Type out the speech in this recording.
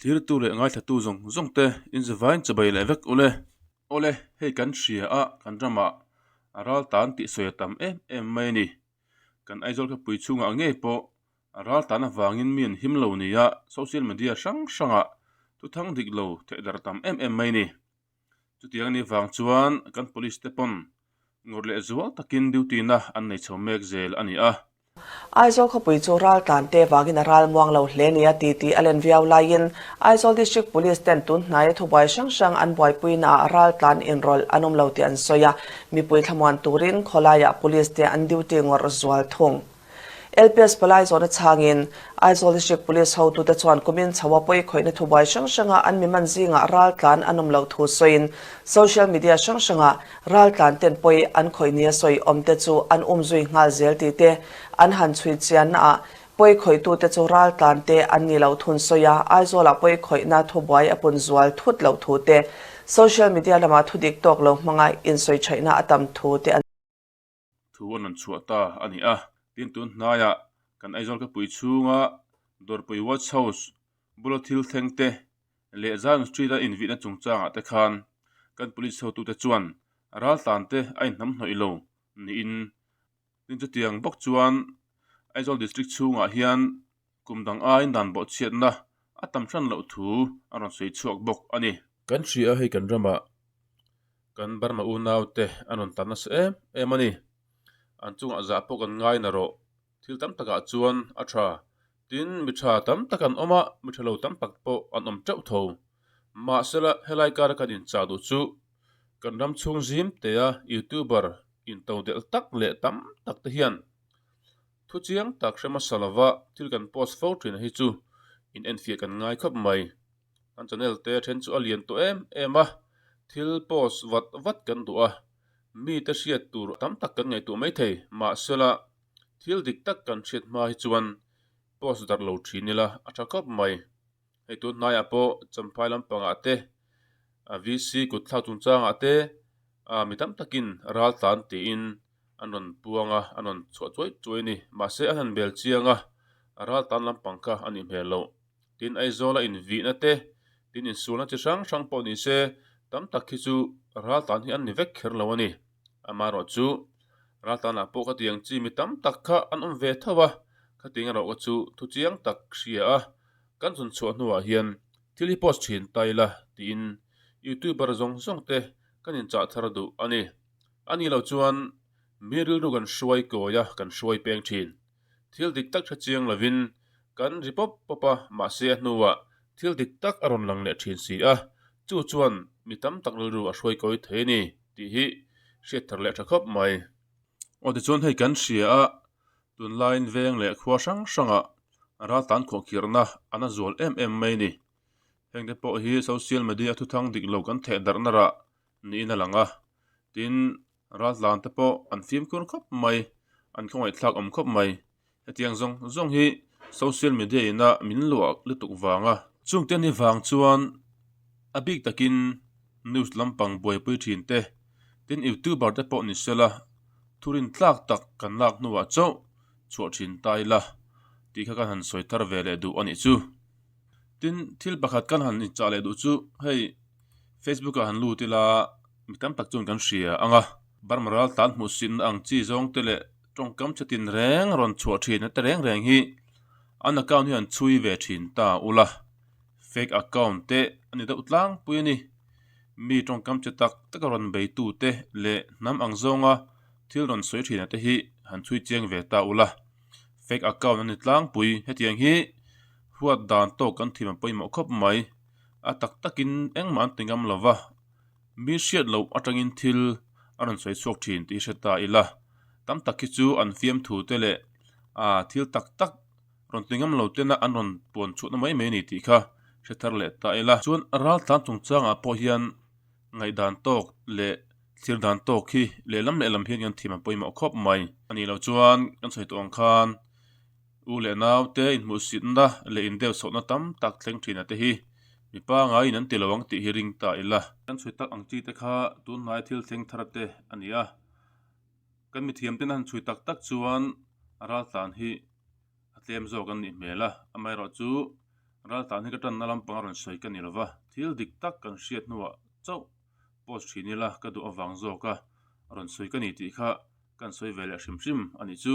Thlirtu leh ngaithlatu zawng zawng te in zavain chabai leh vek ule. Awle, hei kan hria a, kan ramah a ral tan tih sawi a tam em em mai a ni. Kan Aizawl khawpui chhungah ngei pawh a ral tan avangin mi an him lo nia social media hrang hrangah thuthang dik lo theih darh tam em em mai a ni. Chutiang anih vang chuan kan police te pawn ngawrh leh zual takin duty na an nei chho mek zel a ni a. Aizawl khawpui chu ral tlan te vangin a ral muang lo hle nia ti tih a len viau laiin Aizawl District Police ten tun hnaia thubuai hrang hrang an buaipuinaah ral tlan inrawlh an awm lo tih an sawi a, mipui thlamuan turin khawlaiah police te an duty ngawrh zual thung. LPS palai zawhna chhangin Aizawl District Police hotute chuan kumin chho a pawi khawihna thubuai hrang hranga an mi man zingah raltlan an awm loh thu sawiin social media hrang hranga raltlan ten pawi an khawih nia sawi awmte chu an umzui nghal zel tih te an han chhui chiannaah pawi khawihtute chu raltlan te an ni loh thun sawi a, Aizawlah pawi khawihna thubuai a pun zual thut loh thu te social media lama thudik tawk lo hmanga insawi thaihna a tam thu te an Thu an rawn chhuah ta a ni a. Tin, tun hnaiah kan Aizawl khawpui chhunga Dawrpui Watch House bula thil thleng te leh Zion Street a invihna chungchangah te khan kan police hotute chuan raltlan te a inhnamhnawih lo niin tin chutiang bawk chuan Aizawl District chhungah hian kum dang aiin dan bawhchhiatna a tam hran loh thu a rawn sawi chhuak bawk a ni. Kan hria hei kan ramah Kan Burma unau te an rawn tan nasa em em a ni. An chungah zah pawh kan ngai na rawh. Thil tam takah chuan a tha. Tin, mi tha tam tak an awm a, mi tha lo tam tak pawh an awm teuh tho. Mahsela, helai kara kan inchah duh chu kan ram chhung zim tea YouTuber into delh tak leh tam tak te hian thu chiang tak hre hmasa lova thil kan post fo thin hi chu in enfiah kan ngai khawp mai. An channel te then chu a lian tawh em em a, thil post vat vat kan duh a, mite hriat tur tam tak kan ngaihtuah mai thei, mahsela thil dik tak kan hriat hma hi chuan post darh lo thin ila a tha khawp mai. Hei tun hnaiah pawh Champhai lampangah te, VC kut thlak chungchangah te mi tam takin ral tlan tiin an rawn puang a, an rawn chhuah chuai chuai a ni. Mahse an han bel chiang a, ral tlan lampang kha a nih hmel loh. Tin, Aizawla invihna te, tin insualna chi hrang hrang pawh ni se, tam tak hi chu raltlan hi an ni vek kher lo a ni. Amaherawhchu, raltlanah pawh khatiang chi mi tam tak kha an awm ve tho a, khatiang erawh kha chu thu chiang tak hria a, kan chhun chhuah hnuah hian thil hi post thin ta ila tiin YouTuber zawng zawng te kan inchah thar duh a ni. A nih loh chuan mi rilru kan hruai kawi a, kan hruai peng thin. Thil dik tak hre chiang lovin kan ri pawp pawp a, mahse a hnuah thil dik tak a rawn lang leh thin si a, chu chuan mi tam tak rilru a hruai kawi thei a ni tih hi hriat thar leh tha khawp mai. Aw tichuan hei kan hria a, tunlaiin veng leh khua hrang hrangah raltlan khawhkhirhna a na zual em em mai a ni. Hengte pawh hi social media thuthang dik lo kan theh darh narah niin a lang a, tin Raltlan te pawh an fimkhur khawp mai, an khawngaihthlak awm khawp mai. Hetiang zawng zawng hi social media ina min luah lutuk vanga. Chungte ni vang chuan a bik takin news lampang buaipui thin te, tin youtuber te pawh ni sela thurin tlak tak kan lak hnuah chauh chhuah thin ta ila tih kha kan han sawi thar ve leh duh a nih chu. Tin thil pakhat kan han inchah leh duh chu hei Facebook ah han lut ila mi tam tak chuan kan hria ang a, Burma ral tlan hmuh sin ang chi zawng te leh tawngkam che tin reng rawn chhuah thin te reng reng hi an account hi an chhui ve thin ta ula, fake account te a ni deuh tlangpui a ni. Mi tawngkam che tak tak a rawn bei tu te leh hnam ang zawnga thil rawn sawi thin te hi han chhui chiang ve ta ula, fake account a ni tlangpui. Hetiang hi huat dan tawk kan thiam a pawimawh khawp mai. A tak takin engmah an ti ngam lo va, mi hriat loh atangin thil a rawn sawi chhuak thin tih hre ta ila. Tam tak hi chu an fiamthu te leh ah thil tak tak rawn ti ngam lo tena an rawn puan chhuahna mai mai a ni tih kha hre thar leh ta ila. Chuan raltlan chungchangah pawh hian ngaihdan tawk leh thlir dan tawk hi lehlam lehlam hian kan thiam a pawimawh khawp mai. A nih loh chuan kan sawi tawh ang khan U leh naute inhmuhsitna leh indeuhsawhna tam tak thleng thin a te hi mipa ngaiin an ti lo ang tih hi ring ta ila. Kan chhui tak ang chi te kha tunhnai thil thleng thar te a ni a, kan mithiam ten a han chhui tak tak chuan a raltlan hi a tlem zawk an nih hmel a, amaherawhchu. Raltlan hi ka tanna lampang a rawn sawi ka ni lova, thil dik tak kan hriat hnuah chauh post thin ila ka duh avang zawk a rawn sawi ka ni tih kha kan sawi ve leh hrim hrim a nih chu.